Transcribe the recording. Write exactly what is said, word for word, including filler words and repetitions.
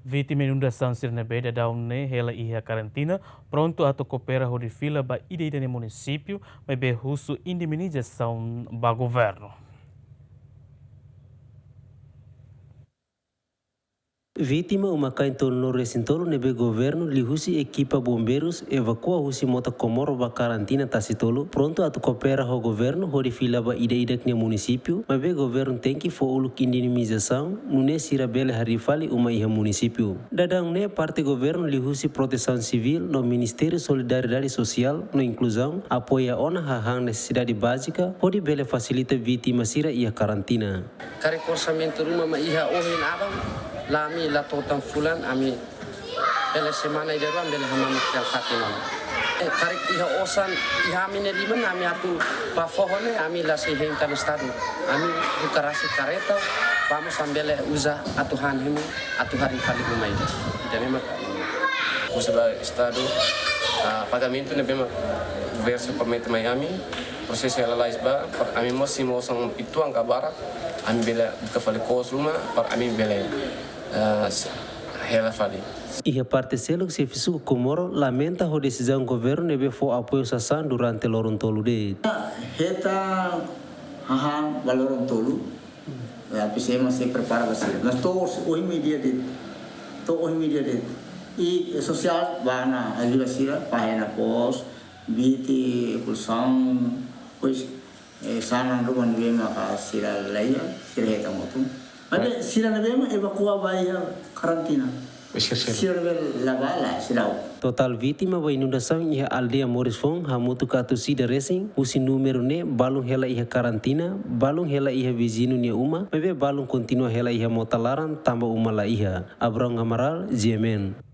Vítima inundasaun sira ne'ebé daudaun ne'e hela iha karantina, prontu atu koopera hodi fila ba ida-idak nia munisípiu, maibé husu indemnizasaun ba governu. Vítima uma-kain tolunulu-resin-tolu ne'ebé governu liuhusi ekipa bombeirus evakua husi mota Comoro ba karantina Tasitolu, prontu atu koopera ho governu hodi fila ba ida-idak nia munisípiu, maibé governu tenke fó uluk indemnizasaun, nune'e sira bele harii fali uma iha munisípiu. Daudaun ne'e parte governu liuhusi Protesaun Sivíl no Ministériu Solidariedade Sosiál no Inkluzaun apoia ona hahán nesesidade bázika hodi bele fasilita vítima sira iha karantina. Karik orsamentu ruma mak iha ohin aban, la ami la to'o tan fulan, ami bele semana ida rua bele hamamuk tiha fatin ona. Eh, karik iha osan, iha ami-nia liman, ami atu ba foho ne'e, ami la sei hein tan Estadu. Ami buka rasik kareta, vamos ami bele uza atu han hemu, atu harii fali uma ida. Ida ne'e mak ami husu ba Estadu, ah, pagamentu ne'ebé mak governu promete mai ami, prosesu lalais ba, para ami mós simu osan uitoan ka barak, ami bele buka fali kos ruma, para ami bele, ah, s-, hela fali. Iha parte seluk, xefe suku Comoro lamenta ho desizaun governu ne'ebé fó apoiu sasán durante loron tolu de'it. Hetan hahán ba loron tolu, ya, P C M sei prepara ba sira. Mas to'o ohin meiudia de'it, to'o ohin meiudia de'it. I sosiál bá ona ajuda sira, ba hena kos, biti, kolxaun, depois, eh, sanan ruma ne'ebé maka sira la iha, sira hetan hotu. Maibé sira ne'ebé mak evakua ba iha karantina. Sira ne'ebé la bá, la seidauk. Totál vítima ba inundasaun iha aldeia Moris Foun hamutuk atus ida resin, husi númeru ne'e balun hela iha karantina, balun hela iha viziñu nia uma, maibé balun kontinua hela iha mota laran tanba uma la iha. Abraão Amaral, G M N.